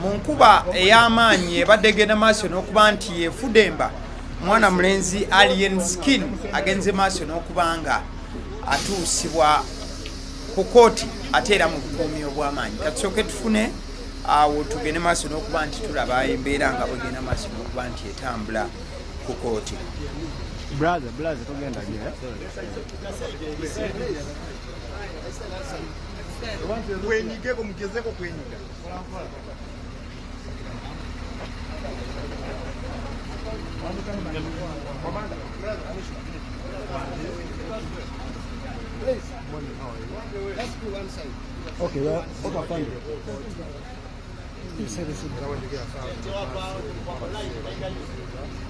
Mu nkuba ey'amaanyi ebadde egenda maaso n'okuba nti yefudemba, mwana mulenzi Alien Skin agenze maaso n'okuba nga atuusibwa ku kooti ate era mu bukuumi obw'amaanyi. Katusooke tufune awo tugende maaso n'okuba nti tulaba embeera nga bwegenda maaso n'okuba nti etambula ku kooti. Brother, brother, togenda nnyo, eh? Kwenyigeko, mugezeko kwenyiga. Okay, well, okay, fine.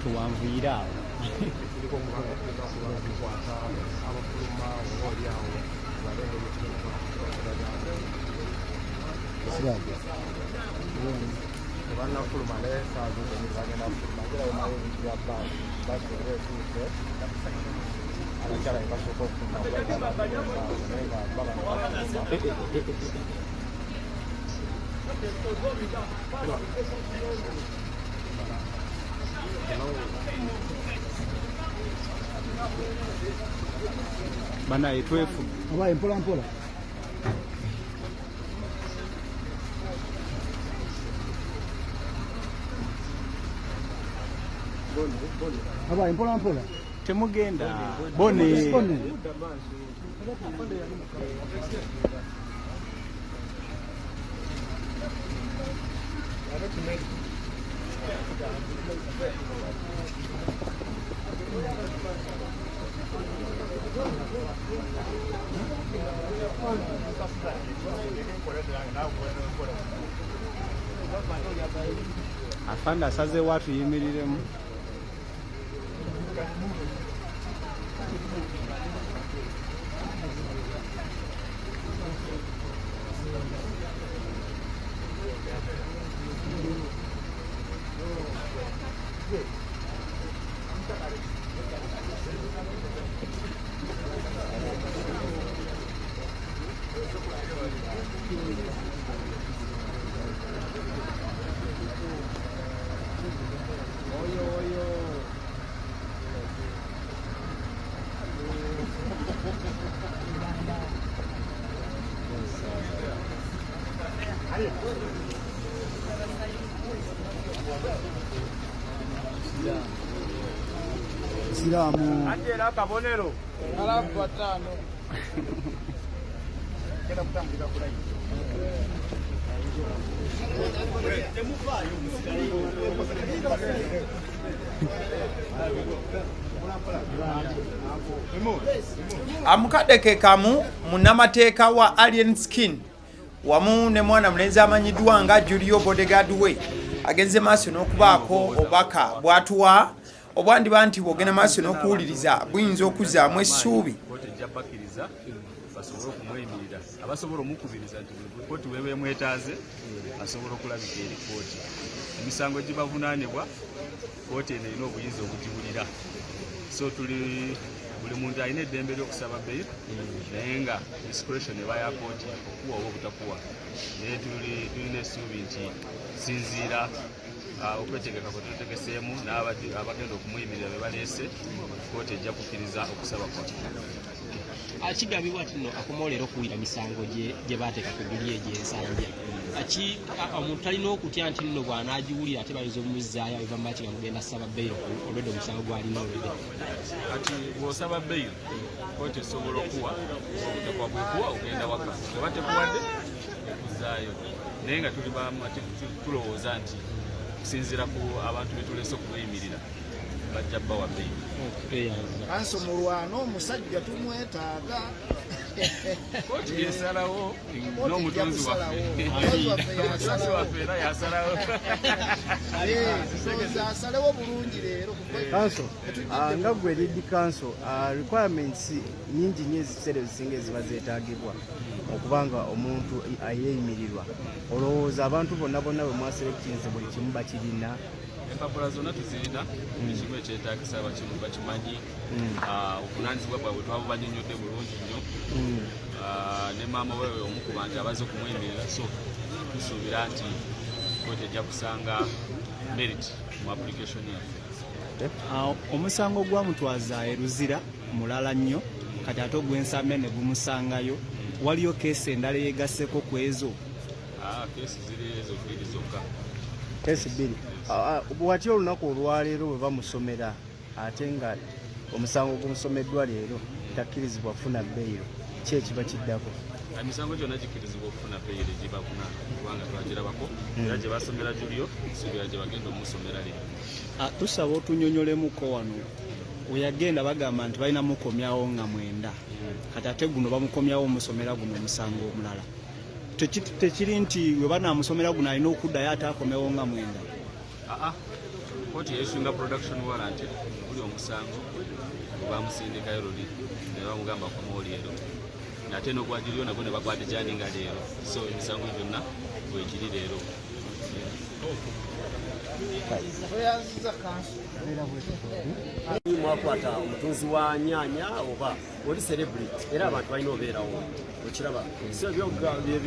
Tuwanvuyire awo. Tebannafuluma naye saa zino bagenda kufuluma era bamala ebintu bya baasi, baasi oba etuuse abakyala be basooka okufuluma naye nga baba. Banaye twefu. Abaye mpola mpola. Abaye mpola mpola. Temugenda. Bone. Bone. Afande asazeewo atuyimiriremu. Siramu. Era akabonero. Amukadde ke kamu munnamateeka wa Alien Skin wamu ne mwana mulenzi amanyiddwa nga Julio bodyguard we agenze maaso n'okubaako obubaka bw'atuwa obwandiba nti bw'ogenda maaso n'okuwuliriza buyinza okuzzaamu essuubi. Kooti ejja bakkiriza basobole okumweyimirira, abasobola omukubiriza nti buli kooti weba emwetaaze asobola okulabika eri kooti. Emisango gibavunaanibwa kooti eno erina obuyinza obugiwulira, so tuli buli muntu alina eddembe ly'okusaba bail, naye nga discretion eba ya kooti okuwa oba obutakuwa. Naye tulina essuubi nti sinziira okwetegeka kwe tutegeseemu n'abagenda okumuyimirira be baleese, kooti ejja kukkiriza okusaba kwaffe. Kigambibwa nti nno akomawo leero okuwulira misango gye baateeka ku Julio egy'Ensambya. Omuntu talina okutya nti nno bw'anaagiwulira ate bayinza omumuzzaayo abiva mu maaki nga mugenda saba bail olwedde omusango gw'alina olwedde? Kati bw'osaba bail, kooti esobola okuwa obutakuwa. Bwekuwa ogenda waka, oba tekuwadde ekuzaayo. Naye nga tuli tulowooza nti okusinziira ku abantu betulese okubeyimirira, bajja bawa bail. Kanso mulwana omusajja tumwetaaga. Kooti yesalawo n'omutonzi waffe. Omutonzi waffe Omutonzi yasalawo. waffe era yasalawo. Ndowooza asalewo bulungi leero. Counsel, nga gwe lead counsel, requirements nyingi nnyo eziseera ezisinga eziba zeetaagibwa okubanga omuntu ayeeyimirirwa. Olowooza abantu bonna bonna bwe mwaselectinze buli kimu bakirina? Empapula zonna tuzirina, buli kimu ekyetagisa bakimanyi. Obuvunanyizibwa bwabwe twabubanyonyodde bulungi nnyo. Ne maama wewe omu ku bantu abazze okumweyimirira, so tusuubira nti Kooti ejja kusanga merit mu application yaffe. Omusango gwamutwaza e Luzira mulala nnyo, kati ate ogw'Ensambya ne gumusangayo. Waliyo case endala eyegasseko ku ezo? Case ziri ezo bbiri zokka. Case bbiri. Watya olunaku olwaleero bwe bamusomera, ate nga omusango gumusomeddwa leero takkirizibwa kufuna bail, ki ekiba kiddako? Emisango gyonna gikkirizibwa okufuna bail gibafuna, kubanga twagirabako era gye basomera Julio, suubira gye bagenda omusomera leero. Tusaba otunyonyolemuko wano weyagenda. Bagamba nti balina mukomyawo nga 9, kati ate guno bamukomyawo omusomera guno omusango omulala. Tekiri nti we banamusomera guno alina okuddayo ate akomewo nga 9? Aa, kooti yesunga production warrant buli omusango bamusindikayo luli ne bamugamba akomewo leero, ate n'ogwa Julio nagwo ne bagwadijani nga leero, so emisango gyonna bwegiri leero. Tweyanziza counsel. Mwakwata omutunzi wa nyanya oba oli celebrity, era abantu balina obeerawo, okiraba. So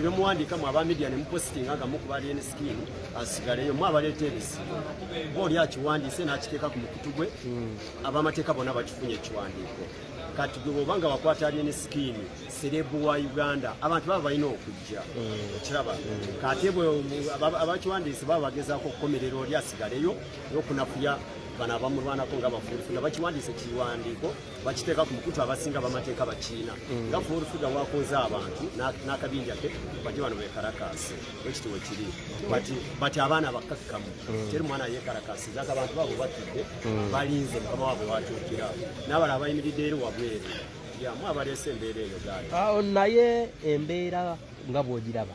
byemuwandiika mu aba media ne mupositinga nga mukuba Alien Skin asigaleyo, mu abaleeta ebizibu. Oba oli akiwandiise n'akiteeka ku mukutu gwe, ab'amateeka bonna bakifunye ekiwandiiko. Kati gwe bw'oba nga wakwata Alien Skin, celeb wa Uganda, abantu baba balina okujja, okiraba. Kati bwe abakiwandiise baba bagezaako okukomerera oli asigaleyo n'okunafuya bano abamulwanako nga ba Full Figure, bakiwandiise kiwandiiko bakiteeka ku mukutu, abasinga bamateeka bakiina nga Full Figure wakunze abantu n'akabinja ke bajje wano bekalakaase, wekiti wekiri. Bati abaana bakakkamu, teri mwana yekalakaasiza, abantu baabo batudde balinze mukama waabwe watuukira, n'abalala bayimiridde eri wabweru yamu abaleese embeera eyo gaali. Naye embeera nga bw'ogiraba,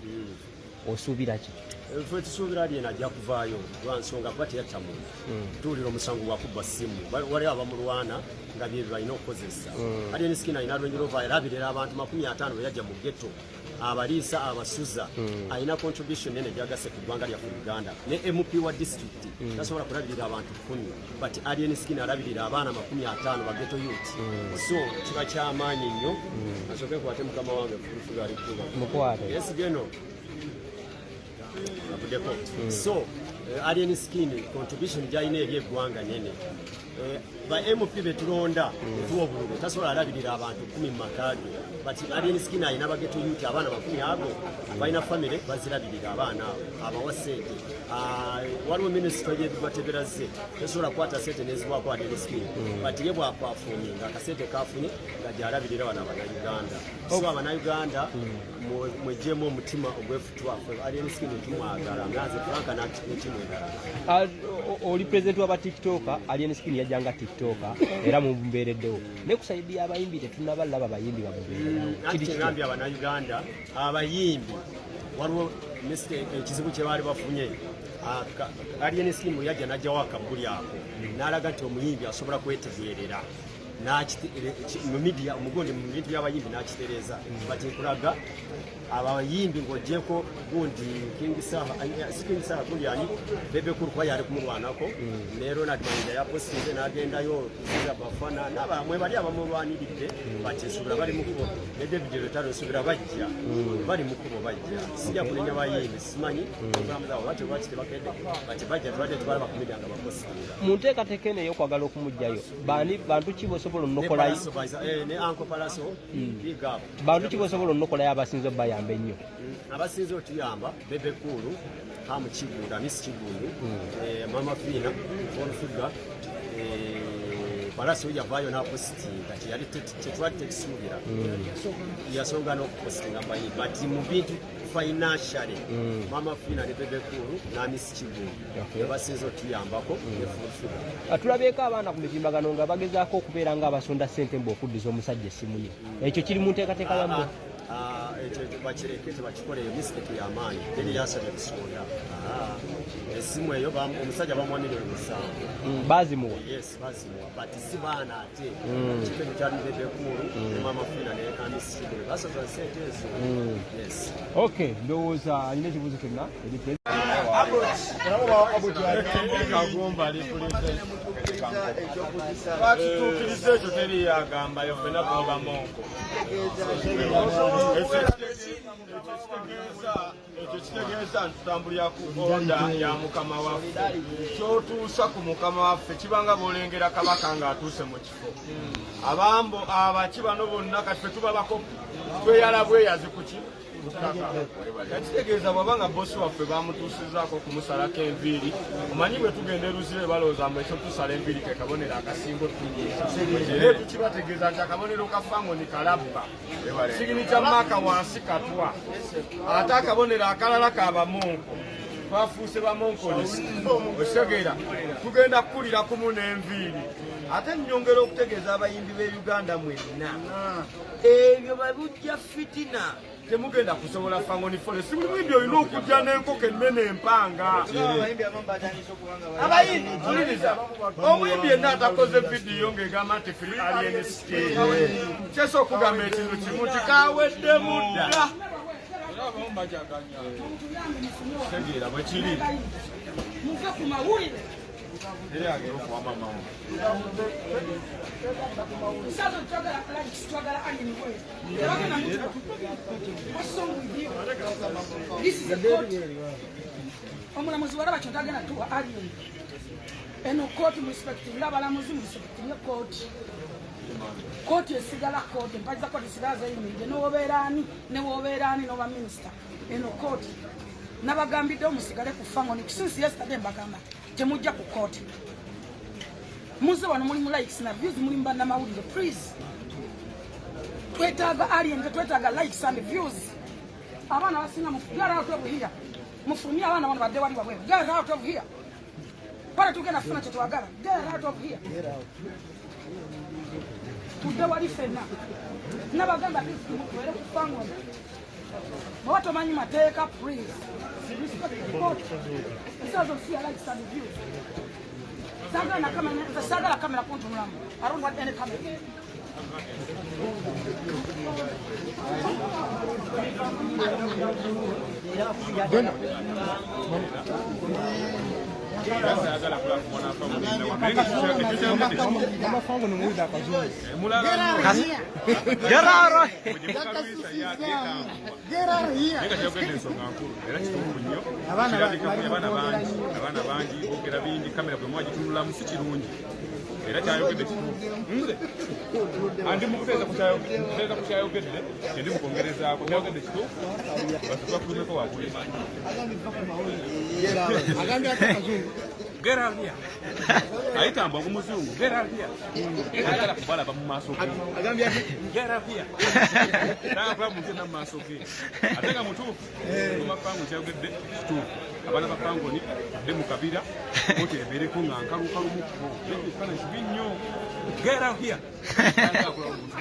osuubira ki? Ffe tusuubira Alien ajja kuvaayo lwa nsonga kuba teyatta muntu. Tuwulira omusango gwakubba ssimu. Waliwo abamulwana nga bye balina okukozesa. Alien Skin alina Range Rover, alabirira abantu 50 bwe yajja mu ghetto, abaliisa, abasuza. Alina contribution nene gyagasse ku ggwanga lyaffe Uganda. Ne MP wa district tasobola kulabirira abantu 10, but Alien Skin alabirira abaana 50 ba ghetto youth. So kiba kyamaanyi nnyo. Asooke nkwate mukama wange Full Figure ali kuba. Mukwate. Yes, geno avuddeko. So Alien Skin contribution gyalina eri eggwanga nene. Ba MP betulonda tuwa obululu tasobola alabirira abantu 10 mu maka ge, but Alien Skin alina ba ghetto youth abaana 10 ago balina family bazirabirira, abaana abo abawa sente. Waliwo minisitule y'ebibateberaze tesobola kukwata sente neziwako Alien Skin, but ye bwaperforminga akasente kafunye nga gyalabirira wano abannayuganda. So abannayuganda mweggyemu omutima ogwefutwa. Alien Skin tumwagala, nganze Franka netimu endala. Oli president w'aba TikToker. Alien Skin yajjanga TikToker era mumbeereddewo, naye ku side y'abayimbi tetunnaba bayimbi bamubeererawo. Anti Kiri kitya? Ngambye abannayuganda abayimbi waliwo mistake, ekizibu kye baali bafunye. Alien Skin bwe yajja n'ajjawo akabuli ako n'alaga nti omuyimbi asobola kwetegeerera mu media omugundi mu bintu by'abayimbi n'akitereeza. But nkulaga abayimbi ng'ogyeko gundi King Saha, si King Saha, gundi ani, Bebe Cool, kuba yali kumulwanako, ne Ronald Mayinja yapostinze n'agendayo kuziza bafana n'abamwe bali abamulwaniridde. But nsuubira bali mukubo, ne David Lutalo nsuubira bajja, bali mukubo bajja. Sijja kunenya bayimbi, simanyi programu zaabwe bati lwaki tebakedde, but bajja. Tubadde tubalaba ku media nga bapostinga. Mu nteekateeka eno ey'okwagala okumuggyayo, baani bantu ki bosobola Ne onokolayo? Palaso, ne Uncle Palaso, big up. Bantu ki bosobola onokolayo abasinze obayamba ennyo? Abasinze otuyamba Bebe Cool, Hamu Kigundu, Amisi Kigundu, Mama Fina, Full Figure, Palaso yavaayo n'apositinga kyeyali kyetwali tekisuubira, yasonga n'okupositinga mbayi. But mu bintu financially, Mama Fina ne Bebe Cool n'Amisi Kigundu abasinze otuyambako ne Full Figure. Tulabyeko abaana ku mitimbagano nga bagezaako okubeera nga abasonda ssente mbu okuddiza omusajja essimu ye. Ekyo kiri mu nteekateeka yammwe? Ah, ekyo bakireke, tebakikola. Eyo mistake y'amaanyi, teri yasabye kusonda. Essimu eyo omusajja bamuwa miliyoni 7. Bazimuwa? Yes, bazimuwa, but si baana ate. Kiko ekyo kyali Bebe Cool ne Mama Fina ne Amisi Kigundu basaza sente ezo, yes. Okay, ndowooza alina ekibuuzo kyonna eri president. Kagumba ali twakituukiriza ekyo, teri yagambayo, ffenna tuli bamonko. Ekyo kitegeeza ekyo. Ekyo kitegeeza nti tutambulira ku order ya mukama waffe. Kyotuusa ku mukama waffe kibanga bw'olengera kabaka ng'atuuse mu kifo. Abambo abaki bano bonna kati ffe tuba bakopi, tweyala bweyazi ku ki? Ku ttaka. Yakitegeeza bw'aba nga bossi waffe bamutuusizaako okumusalako enviiri, omanyi bwe tugenda e Luzira balowooza mbu ekyotusala enviiri ke kabonero akasinga otunyiiza. Naye tukibategeeza nti akabonero ka Fangoni kalabba. Signature mark wansi katwa. Ate akabonero akalala kabamonko. Twafuuse bamonkonisi. Okitegeera tugenda kukulira kumu n'enviiri. Ate nnyongera okutegeeza abayimbi b'e Uganda mwenna, ebyo babujja fitina. Temugenda kusobola Fangoni Forest. Buli muyimbi olina okujja n'enkoko ennene empanga. Abayimbi Wuliriza, omuyimbi yenna atakoze vidiyo ng'egamba nti free Alien Skin, kyesa okugamba ekintu kimu nti kaweddemu dda. Tegeera bwe kiri. Muve ku mawulire. Musaza twagala likes, twagala Alien way. Tebagenda mutuwa. What's wrong with you? This is a court. Omulamuzi walaba kyo tagenda tuwa Alien. Eno court mu respecting abalamuzi, mu respecting court. Kooti esigala kooti, empagi za kooti esigala zeyimiridde, newobeera ani, newobeera ani, noba minisita. Eno kooti nabagambiddewo musigale ku Fangoni. Since yesterday mbagamba temujja ku kooti. Muze wano mulimu likes na views, mulimu bannamawulire. Please, twetaaga Alien, tetwetaaga likes and views. Abaana basinga mu get out of here. Mufulumye abaana bano badde wali wabweru. Get out of here. Pale tugenda kufuna kyetwagala. Get out of here. Tudde wali ffenna. Nabagamba tubeere ku Fangoni. Bw'oba tomanyi mateeka, please respect the court instead of see likes and views. Saagala na kamera, nze saagala kamera kuntunulamu. I don't want any camera. Mama Fangoni muwulidde akazungu. Naye kyayogedde ensonga nkulu era kituufu nnyo. Kirabika abaana bangi, abaana bangi boogera bingi, kamera bwe mwagitunulamu si kirungi. Era kyayogedde kituufu. Nze andi mu kuteeza ku kyayogedde, kyendi mukwongerezaako. Kyayogedde kituufu, bantu bafulumeko wabweru. Agambye ate akazungu. Get out here. Ayitambwa ku muzungu. Get out here. Ayagala kubalaba mu maaso ge. Agambye ate. Get out here. Tayagala kulaba muntu yenna mu maaso ge. Ate nga mutuufu. Mama Fangoni kyayogedde kituufu. Abaana ba Fangoni tudde mu kabira, kooti ebeereko nga nkalukalumukko. Naye ekifaananyi kibi nnyo. Get out here. Tayagala kulaba muntu.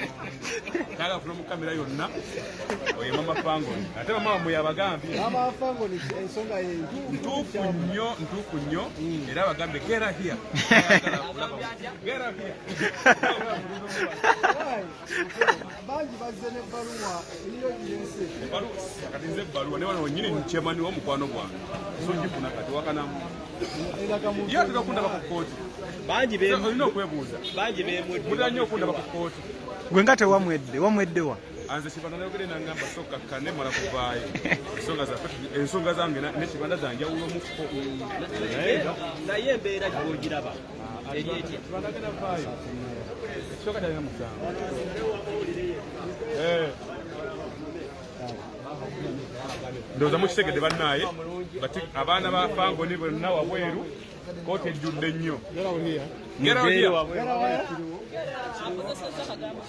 Tayagala kulaba mu kamera yonna. Oyo Mama Fangoni. Ate mama wammwe yabagambye. Mama Fangoni ensonga ye ntuufu nnyo, ntuufu nnyo. Era abagambe get out here. Get out here. Bangi bazze n'ebbaluwa eriyo gyense. Ebbaluwa kati nze ebbaluwa ne wano wennyini chairman w'omukwano gwange so ngifuna kati wakanamu Eraga muntu. Ye atera okundaba ku kkooti. Bangi olina okwebuuza. Bangi beemwedde. Mutera nnyo okundaba ku kkooti. Gwe nga tewamwedde, wamwedde wa? Anze Kibanda nayogere nangamba sokakkane mala kuvaayo. Ensonga zaffe, ensonga zange ne Kibanda zanjawulomukko, naye Naye embeera gy'ogiraba eri etya? Kibanda agenda vaayo, ekisooka talina musango. Ndowooza mukitegedde bannaaye bati abaana ba Fangoni bonna wabweru, kooti ejjudde nnyo. Get out here.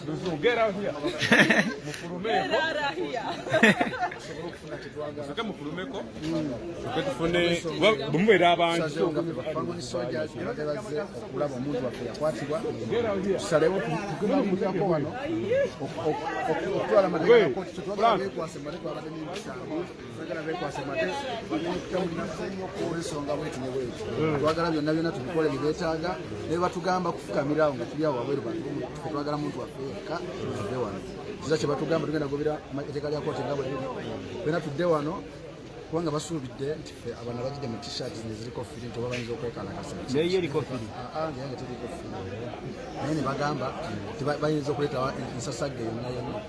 Luzungu, get out here. Mufulumeko. Musooke mufulumeko. Tusooke tufune bwe mubeera abangi. Tusazeewo nga ffe ba Fangoni Soldiers abadde bazze okulaba omuntu waffe yakwatibwa, Get out here. tusalewo tugemaliririrako wano okutwala amateeka ga kooti. Tetwagala beekwase mate, twabadde n'emisango, twagala beekwase mate bagenda kutambulira nnyo olw'ensonga bwetu ne bwetu. Twagala byonna byonna tubikole bye beetaaga, ne batugamba kufukamira awo nga tuli awo wabweru. Bantu ffe twagala muntu waffe yekka, tuve wano. Kiza kye batugamba tugenda gobera etteeka lya kooti nga bwe liri. Byonna tudde wano. Kubanga basuubidde nti ffe abana bagidde mu t-shirt zino eziriko firi nti oba bayinza okwekalakasa. Naye yo eriko firi? Ah, yange teriko firi, naye ne bagamba nti bayinza okuleeta ensasagge yonna yonna.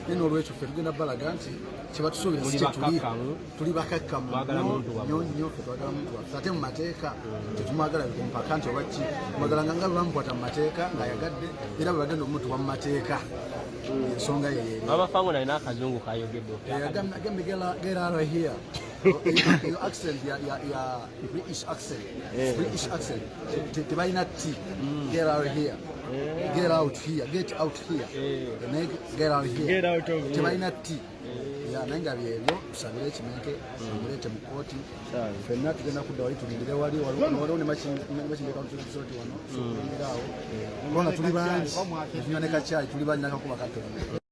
Naye n'olwekyo ffe tugenda balaga nti kyebatusuubira si Muli kyetuli. bakakkamu. Tuli bakakkamu Mwagala nnyo, muntu wammwe. nnyo nnyo. Ffe twagala muntu waffe, ate mu mateeka tetumwagala bikumpaka nti oba ki, mwagala nga bwe bamukwata mu mateeka ng'ayagadde, era bwe bagenda okumutuwa mu mateeka, ensonga ye yeeri. Baba Fangon alina akazungu kayogedde. Agambye get out of here. Your accent ya British accent. British accent. Tebalina T. Get out of here. Get out here. Get out here. Naye get out here. Get out of here. Tebalina T. Ya, naye nga byebyo, tusabire ekimenke omuleete mu kooti. Ffenna tugenda kudda wali tulindire wali waliwo ne Makindye Country Resort wano, so tulindire awo. Kubanga tuli bangi, tunywa ne kacyayi, tuli bangi, nakakuba katono.